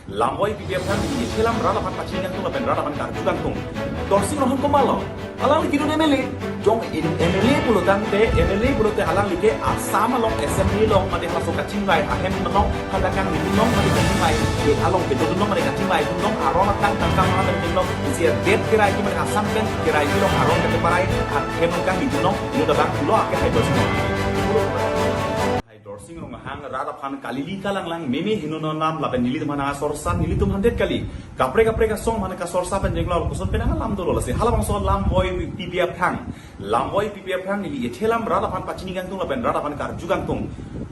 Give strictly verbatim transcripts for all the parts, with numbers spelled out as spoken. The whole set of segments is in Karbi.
Lamvoi P P F aphan, ithelam rat aphan pachini kangtung lapen rat aphan karju kangtung. Dorsing Ronghang komatlo? Alangli kedun M L A. Jong in M L A pulo tangte, M L A pulote alangli ke Assam along assembly along mate halaso kachingvai ahem along, hadak kangnidun along mate kachingvai, ke along kedodun along mate kachingvaidun along, aron atang tangka mahadan along, isi adet keraiji mate Assam pen keraiji along aron kacheparai ahem kangnidun along, inut abang pulo ake hai Dorsing Ronghang. Hai Dorsing Ronghang rat aphan kalili kalanglang meme heno non nam lapen nelitum aphan sorsa nelitum aphan det kali. Kaprek kaprek asong aphan kasorsa pen jenglo koson pen alam dolo lasi. Halabangso Lamvoi P P F aphan. Lamvoi P P F aphan neli ithelam rat aphan pachini kangtung lapen rat aphan karju kangtung.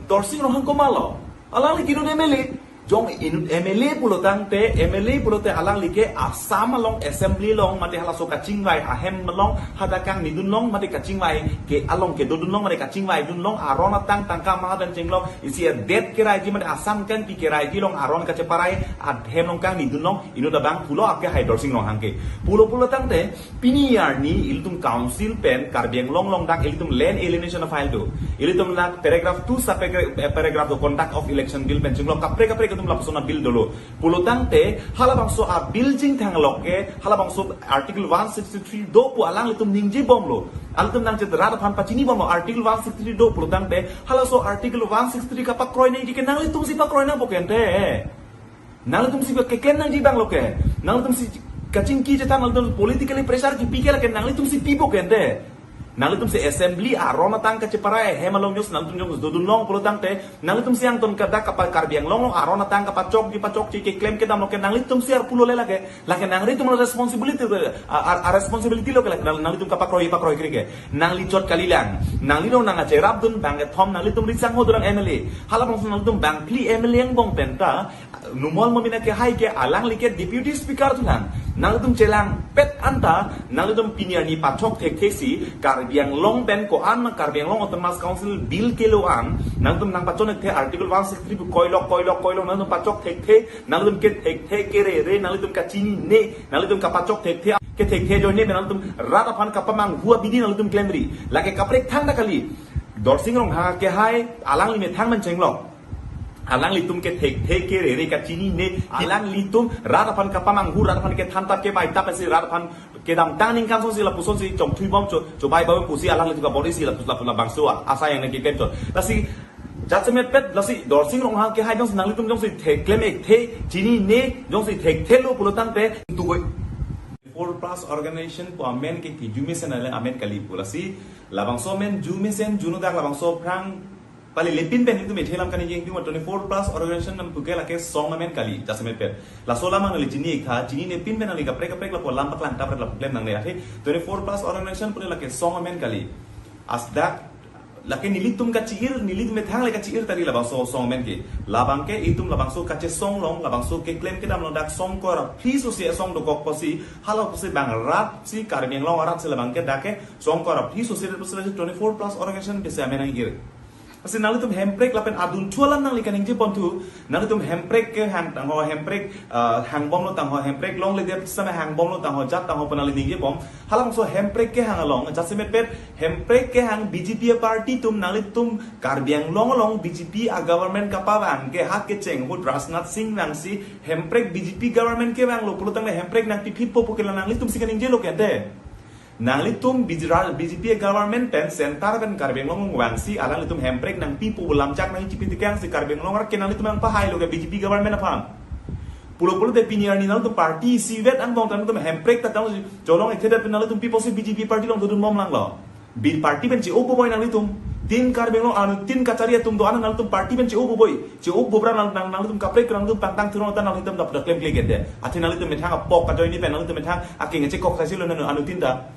Dorsing Ronghang komatlo? Alangli kedun M L A. Jong inut M L A pulo tangte, M L A pulote alangli ke Assam along assembly along mate halaso kachingvai ahem along, hadak kangnidun along mate kachingvai, ke along kedodun along mate kachingvaidun along, aron atang tangka mahadan chenglok, isi adet keraiji mate Assam kangpi keraiji along aron kacheparai ahem along kangnidun along, inut abang pulo ake hai Dorsing Ronghang ke. Pulo pulo tangte, pini arni ilitum council pen Karbi Anglong along dak ilitum land alienation a-file do. Ilitum dak paragraph two sub paragraph, eh, paragraph do, conduct of election bill pen chinglo kaprek kaprek ilitum lapuson a-bill dolo. Pulo tangte halabangso a-bill chingthang loke halabangso article one sixty-three do pu alanglitum ningje bomlo. Alanglitum nangchet rat aphan pachini bomlo article one sixty-three do pulo tangte halaso article one sixty-three kapakroi nangji ke nanglitum si pakroi nangpo kente. Nanglitum si keklem nangji abang loke. Nanglitum si kachingki chethan, nanglitum politically pressure kipi ke lake nanglitum si pipo kente. Nanglitum si assembly aron atang kacheparai ahem along jongsi nanglitum jongsi dodun along pulo tangte nanglitum si angton kadak kapa Karbi Anglong along aron atang kapachokji pachokche keklem kedam loke nanglitum si arpu lole lake. Lake nangritum responsibility, a, a, a responsibility loke lake nang, nanglitum kapakroi pakroi kri ke. Nangli chot kalilang. Nangli along nangkacherapdun bang kethom nanglitum risang ho durang M L A. Halabangso nanglitum bangphli M L A angbong penta Numal Momin ake hai ke alangli ke Deputy Speaker thulang. Nanglitum chelangpet anta, nanglitum pini arni pachok thekthe si, Karbi Anglong pen ko-an ma Karbi Anglong Autonomous Council bill kelo an, nanglitum nangpachon thekthe Article one sixty-three pu koilok, koilok, koilok, nanglitum pachok thekthe, nanglitum kethekthe kerere, nanglitum kachinine, nanglitum kapachok thekthe, kethekthe ajoine pen nanglitum rat aphan kapamanghu abidi nanglitum klemri. Lake kaprek thangta kali. Dorsing Ronghang ake hai, alangli methang pen chenglok. Alanglitum kethekthe kerere kachinine, alanglitum rat aphan kapamanghu, rat aphan kethantap kebaitap si rat aphan kedamtang ningkan asonsi lapuson si chongthui bom cho, chobai bom pusi alanglitum kabor-isi lapu, lapu labangso asai yang nangkeklem chot. Lasi jasemet pet, lasi Dorsing Ronghang ake hai jongsi nanglitum jongsi the klem ekthe, chinine, jongsi thekthelo pulo tangte, tu goi. Four plus organization pu amen ke kijumesen ale amen kali pu lasi. Labangso amen jumesen juno dak labangso aphrang pali lepin pen itum ithelam kani jeng juma twenty-four plus organization nam puke lake song amen kali, jasemet pet. Laso lam nangli chini iktha, chinine pinpen nangli kaprek kaprek lapu lam paklang kaprek lapu klem nangne athe twenty-four plus organization pune lake song amen kali. Asdak lake nelitum kachi-ir, nelitum methang le kachi-ir tari labangso song amen ke. Labang ke itum labangso kachesong along, labangso keklem kedam along dak song kor, please usi song dokok pusi, hala pusi bang rat si Karbi Anglong arat si labang ke dak ke song kor, please usi twenty-four plus organization pusi amen nang-ir. Lasi nanglitum Hemprek lapen adun chu alam nangli kaningje ponthu, nanglitum Hemprek kehang tangho, Hemprek, ah, hang bomlo tangho, Hemprek longledet same hang bomlo tangho, jat tangho pu nangli ningje bom. Halabangso Hemprek kehang along, jasemet pet, Hemprek kehang B J P party atum nanglitum Karbi Anglong along B J P a-government kapavang ke hak kecheng ahut Rajnath Singh vangsi Hemprek B J P government kevanglo pulo tangte Hemprek nangpiphitpo pu ke la nanglitum si kaningjelo kente. Nanglitum B J P, B J P government pen center pen Karbi Anglong vangsi alanglitum Hemprek nangpipo pu lamchak nangchipi tekang si Karbi Anglong arat ke nanglitum nangpahailo ke B J P government aphan. Pulo pulote pini arni nanglitum party isivet angbong ta nanglitum Hemprek ta tang cholong ekthedet pen nanglitum pipo si B J P party along dodun bom langlo. Bi party pen che-o boboi nanglitum. Tin Karbi Anglong anuttin kachari atum do-an nanglitum party pen che-o boboi. Che-o bobra nang, nang, nanglitum kaprek nanglitum pangtang thurong ta nanglitum dap dak klemkle kente. Athe nanglitum methang apok kajoine pen nanglitum methang akeng chekok saisilo nang anuttin ta.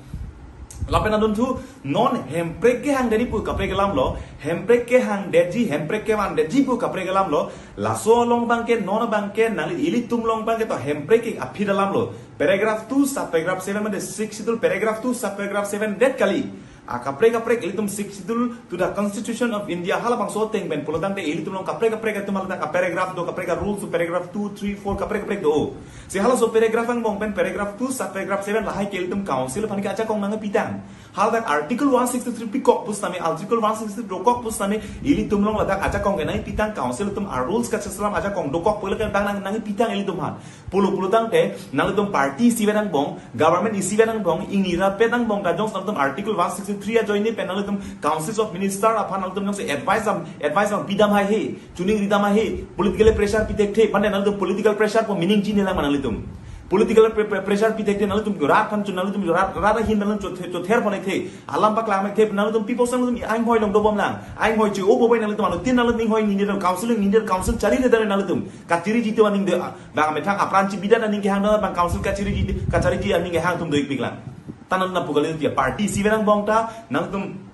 Lapen adunthu non Hemprek kehangdetji pu kaprek alamlo, Hemprek kehangdetji, Hemprek kevangdetji pu kaprek alamlo, laso along abang ke non abang ke nangli ilitum along abang ke to Hemprek ke aphi alamlo. Paragraph two, sub paragraph seven mate Sixth Schedule paragraph two, sub paragraph seven det kali. Akaprek kaprek ilitum Sixth Schedule to the Constitution of India halabangso ateng pen pulotangte ilitum along kaprek kaprek atum haladak paragraph do, kaprek rules do, paragraph two, three, four kaprek kaprek do. Si halaso paragraph angbong pen paragraph two sub paragraph seven lahai ke ilitum council aphan ke ajakong nangpitang. Haladak article one sixty-three pikok pusitame, article one sixty-three dokok pusitame ilitum along ladak ajakong ke nangpitang, council atum a rules kacheselam ajakong dokok pu lake bang nang nangpitang ilitum aphan. Pulo pulotangte nanglitum party isivet angbong, government isivet angbong, ingni rapet angbong ta jongsi nanglitum article one sixty-three ajoine pen nanglitum Council of Minister aphan nanglitum jongsi advice am, advice am pidam haihe, choningridam haihe, political pressure pithekthe, mane nanglitum political pressure pu meaning chinilang ma nanglitum. Political pre-, pre-, pressure pithekthe nanglitum rat aphan chu nanglitum rat, rat ahin nanglitum chothe-, chother pon thekthe, alam paklang thekthe, nanglitum people nanglitum ainghoi along dobomlang, ainghoi che-o boboi nanglitum anutin nanglitum inghoi ingni council, ingni council charlidetlo nanglitum. Kachariji atum aning do, bang amethang apran chibidat aning kehang do, bang council kachariji, kachariji aning kehang atum do-ikpiklang. Tanan na pugali tia party isivet angbong ta, nanglitum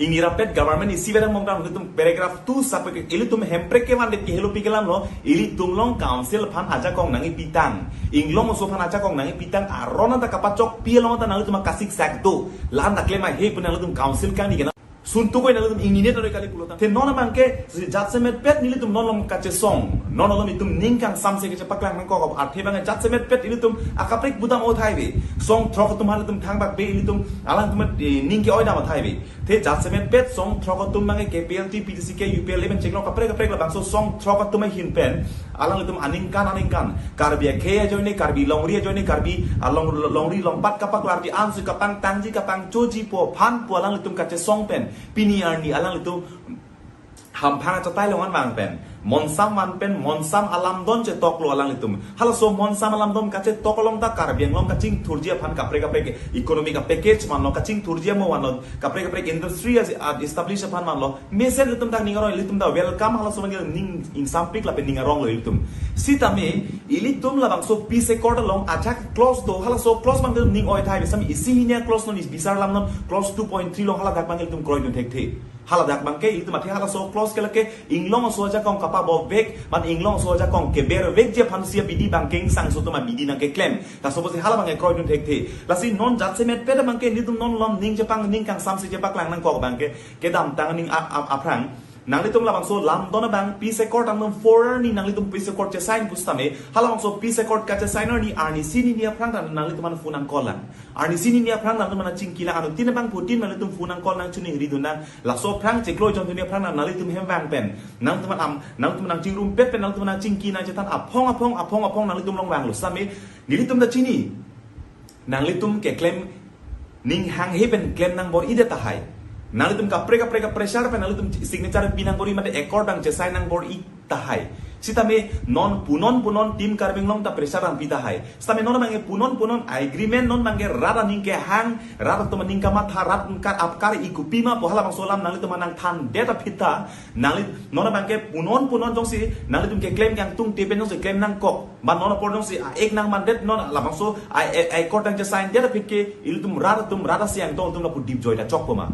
ingni rapet government isivet angbong ta, nanglitum paragraph two sub paragraph ilitum Hemprek kevandet ke helo pikelamlo, ilitum along council aphan ajakong nangpitang. Inglong aso aphan ajakong nangpitang, aron anta kapachokpi along ta nanglitum akasik sak do. La-an ta klem haihe pu nanglitum council kangni ke na suntukoi nanglitum ingnine ta kali pulotangte non abangke si jatsemetpet nelitum non along kachesong. Non along itum ning kangsamse kachepaklang nangkok athe abang jatsemetpet ilitum akaprek budam o thaive. Song throk atum halatum thangbak be ilitum alangtum, eh, ning ke-oi dam thaive. The jatsemetpet song throk atum abangke K P L T, P T C K, U P L, even chiklo kaprek kaprek labangso song throk atum ahin pen alanglitum aningkan aningkan Karbi akhei ajoine, Karbi longri ajoine, Karbi along longri longpat kapaklarji, ansi kapangtangji kapangchoji pu aphan pu alanglitum kachesong pen pini arni alanglitum hamphang achatai along an vang pen, monsam van pen, monsam alamdon chetoklo alanglitum. Halaso monsam alamdon kachetok along ta Karbi Anglong kachingthurji aphan kaprek kaprek economic a package vanlo, kachingthurji amo vanlo, kaprek kaprek industry as, a, establish aphan vanlo. Mesen ilitum ta ning arong, ilitum ta welcome halaso abangke ning ingsampik lapen ning aronglo ilitum. Sitame ilitum labangso peace accord along ajak clause do, halaso clause abang ning oi thaive, sami isi hini a clause non, is bisar lam non, clause two point three along haladak abang ilitum kroidun thekthe. Haladak abangke ilitum athe halaso clause ke lake inglong aso ajakong kapabopvek, mane inglong aso ajakong kebervekji aphansi abidi abangke ingsangso atum abidi nangkeklem. Laso apotsi hala abangke kroidun thekthe. Lasi non jatsemetpet abangke nelitum non along ning chepang, ning kangsamse chepaklang nangkok abangke kedamtang aning ap-, ap-, aphrang nanglitum labangso lamdon abang peace accord angdom four arni nanglitum peace accord chesign pusitame, halabangso peace accord kachesign arni, arnisi hini aphrang ta nanglitum aphan phone nangcall lang. Arnisi hini aphrang nanglitum aphan chingki lang, anutin abang putin nanglitum phone nangcall nang, choningridun nang. Laso aphrang chiklo jon hini aphrang nanglitum hem vang pen, nanglitum am, nanglitum nangchingrumpet pen, nanglitum nangchingki nangchethan aphong aphong aphong aphong nanglitum along vanglo. Sitame nelitum ta chini. Nanglitum keklem ning hanghe pen klem nangbor-idet tahai. Nanglitum kaprek kaprek kapressure pen nanglitum signature pi nangbor-i mate accord abang chesign nangbor-i tahai. Sitame non punon punon Team Karbi Anglong ta pressure nangpi tahai. Sitame non abangke punon punon agreement, non abangke rat aning kehang, rat atum aning kamatha, rat kar apkar-i kopima pu halabangso alam nanglitum nangthandet aphi ta, nangli, non abangke punon punon jongsi nanglitum keklem kangtungte pen jongsi klem nangkok, ba non apor jongsi a-ek nangmandet, non labangso a, a, a-accord nangchesign det aphi ke ilitum rat atum, rat asi angtong atum lapu dipjoi ta chokpo ma?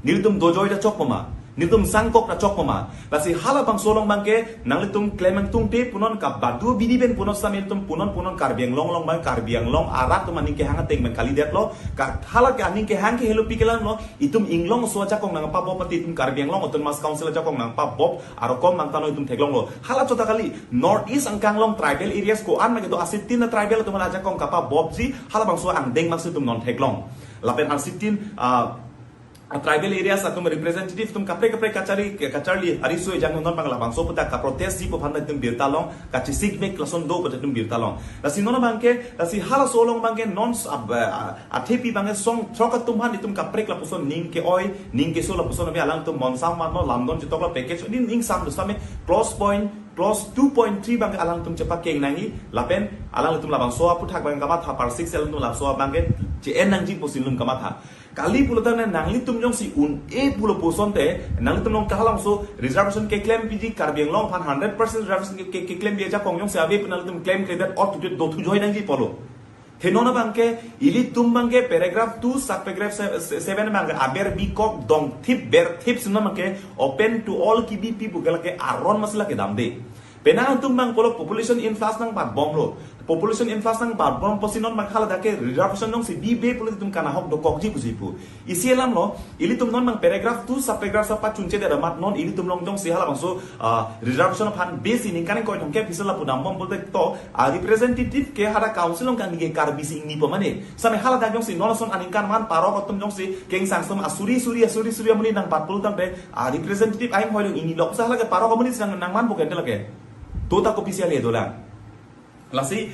Nelitum dojoi ta chokpo ma? Nelitum sangkok ta chokpo ma? Lasi halabangso along abangke nanglitum klem kangtungte punon, kabadu abidi pen punon, sitame ilitum punon punon Karbi Anglong along abang, Karbi Anglong arat atum aning kehang ateng pen kalidetlo. Ka-, hala ke aning kehang ke helo pikelamlo, itum inglong aso ajakong nangpabop mate itum Karbi Anglong Autonomous Council ajakong nangpabop arokom nangthanlo itum theklonglo. Hala chot ta kali, North East angkang along tribal areas ko-an ma kedo, asitin a tribal atum ajakong kapabopji, halabangso angdeng abangsi itum non theklong. Lapen asitin, ah, a tribal areas atum representative atum kaprek kaprek kachari, kacharli ariso ejang non abang labangso pu ta kaprotestji pu aphan ta itum birta long, kachesikvek lason do pu ta itum birta long. Lasi non abangke, lasi halaso along abangke non s-, ab-, a-, athepi abangke song throk atum aphan itum kaprek lapuson ning ke-oi, ning keso lapuson ave, alangtum monsam vanlo, lamdon chetoklo, package ning, ning sam do, sitame clause point, clause two point three abangke alangtum chepakeng nangji, lapen alangtum labangso aputhak abang kamatha, par six alangtum labangso abangke che-en nangji pusi nelitum kamatha. Kali pulotangte nanglitum jongsi un-e pulo pusonte, nanglitum along kahalabangso reservation keklempiji, Karbi Anglong aphan hundred percent reservation ke, ke, keklempi ajakong jongsi ave pu nanglitum klemkledet, ot tutu dothujoi nangji pulo. The non abangke ilitum abangke paragraph two sub paragraph se-, se-, seven abangke aber bikok dongthip berthip si non abangke open to all kibipi pu ke lake aron masi lake damde. Penang atum abang pulo population influx nangbatbomlo. Population influx nangbatbom pusi non abang haladak ke reservation jongsi bibe pulo itum kanahok dokokji pusi pu. Isi alamlo, ilitum non abang paragraph two, subparagraph sa pachunchedet amat non ilitum along jongsi halabangso, ah, reservation aphan besi ningkan ingkoi thomkep hisap lapu dambom pulote to, ah, representative ke hadak council along kangni ke Karbi si ingni po mane. Same haladak jongsi non ason aningkan man parok atum jongsi kengsang som asuri suri asuri suri amonit nangbat pulo tangte, ah, representative aim hoilung ingni lok sa halake parok amonit si nang, nangmanpo ke lake. To ta kopisi ale dolang. Lasi,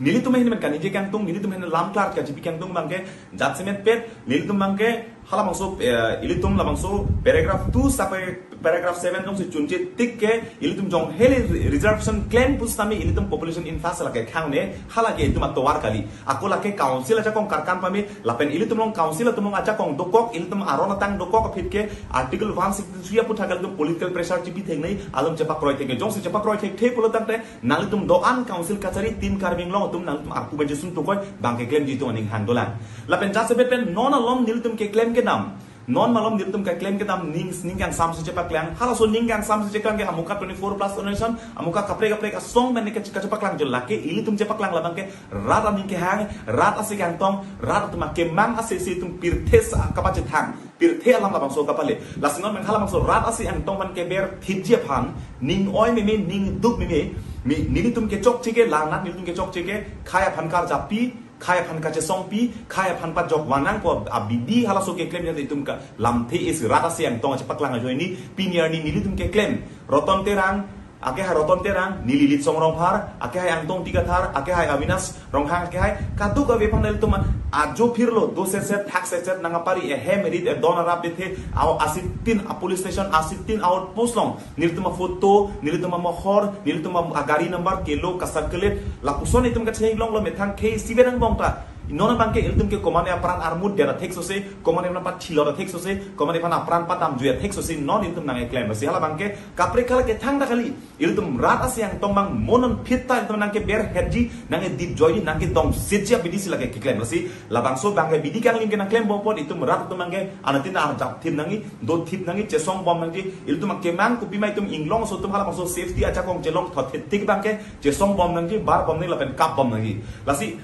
nelitum ahin men kaningje kangtung, nelitum ahin lam klar kachipi kangtung abang ke, jat semet pet, nelitum abang ke, halabangso, eh, ilitum labangso, paragraph two, sub paragraph seven jongsi chunche tik ke, ilitum jong hele reservation claim pusitame, ilitum population influx lake khangne, halake itum atovar kali. Ako lake council ajakong karkan pame, lapen ilitum along council atum along ajakong dokok, ilitum aron atang dokok aphi ke, article one sixty-three aphuthak ilitum political pressure chipi theknei, alum chepakroi theknei, jongsi chepakroi thekthe pulo tangte, nanglitum do-an council kachari Team Karbi Anglong atum nanglitum arpu benjesun tukoi abang keklemji itum aning hang dolang. Lapen jat semet pen non alom nelitum keklem kedam. Non malom nelitum keklem kedam ning, ning kangsamsi chepaklang. Halaso ning kangsamsi chepaklang ke amuka twenty-four plus generation, amuka kaprek kaprek asong pen ke kache-, kachepaklang jo lake ilitum chepaklang labang ke rat aning kehang, rat asi kangtong, rat atum akemang asi si itum pirthe sa kapachethang. Pirthe alam labangso kapale. Lasi non abang halabangso rat asi angtong pen keber thipji aphan, ning oi meme, ning duk meme, mi, nelitum kechokche ke, langnat nelitum kechokche ke, khei aphan karjappi, khei aphan kachesongpi, khei aphan pajok vanangpo abidi halaso keklem jat itum ke lamthe isi rat asi angtong achepaklang ajoine, pini arni nelitum keklem. Roton Terang, akehai Roton Terang, neli Litsong Rongphar, akehai Angtong Tigathar, akehai Avinash Ronghang, akehai kaduk ave aphan nelitum ajo phirlo, do setset, thak setset nangkapari, ehem erit, edon arap dethe, au asitin a police station, asitin outpost along, nelitum aphoto, nelitum amohor, nelitum agari number kelo kacirculate, lapuson itum kachehing longlo methang khei isi ave angbong ta. Non abang ke ilitum ke komatne apran armut dera theksose, komatne apran pathilo ta theksose, komatne apran apran padam juya theksose, non ilitum nangkeklem. Si halabang ke kaprek kala kethang ta kali. Ilitum rat asi angtong abang mo non phit ta ilitum nangkeber hetji, nangkedip joiji, nangkedong sitji abidi si lake keklem. Si labangso abang ke bidi kanglim ke nangklembompo, itum rat atum abang ke anatin arjap thip nangji, do thip nangji, chesongbom nangji, ilitum akemang kopima itum inglongso atum halabangso safety ajakong chelongthot thit tik abang ke chesongbom nangji, barbom nangji lapen kapbom nangji. Lasi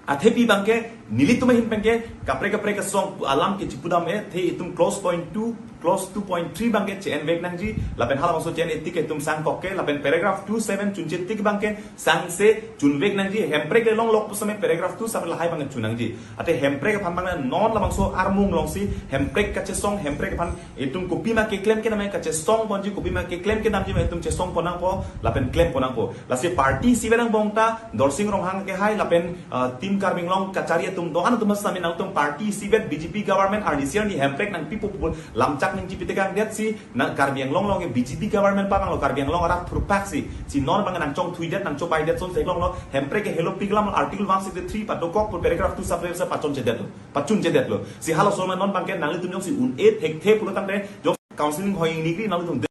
athepi abang ke nelitum ahin pen ke kaprek kaprek asong alam ke chipudam e, the itum clause point two, clause two point three abang ke che-envek nangji, lapen halabangso che-en-e tik ke itum sangkok ke, lapen paragraph two seven chunche tik abang ke sangse chunvek nangji, Hemprek le longlok pusitame paragraph two seven lahai abang ke chun nangji. Ate Hemprek aphan abang non labangso armung alongsi Hemprek kachesong, Hemprek aphan itum kopima keklem kedam kachesongponji, kopima keklem kedamji ma itum chesongpon nangpo, lapen klempon nangpo. Lasi party isi ave angbong ta, Dorsing Ronghang akehai, lapen, uh, Team Karbi Anglong kachari atum do-an atum sami nangtum party isi ave B J P government arnisi arni Hemprek nangpipo pu lamchak nangchipi tekangdet si, nang Karbi Anglong along ke B J P government pamanglo, Karbi Anglong arat thurpak si, si non abang nangchongthuidet, nangchopaidet son theklonglo, Hemprek ke helopik alam article one sixty-three padokok pu paragraph two sub pachonchedetlo, pachunchedetlo. Si halaso ma non abang ke nanglitum jongsi un-e thekthe pulo tangte, jong counseling hoi ingni kri nanglitum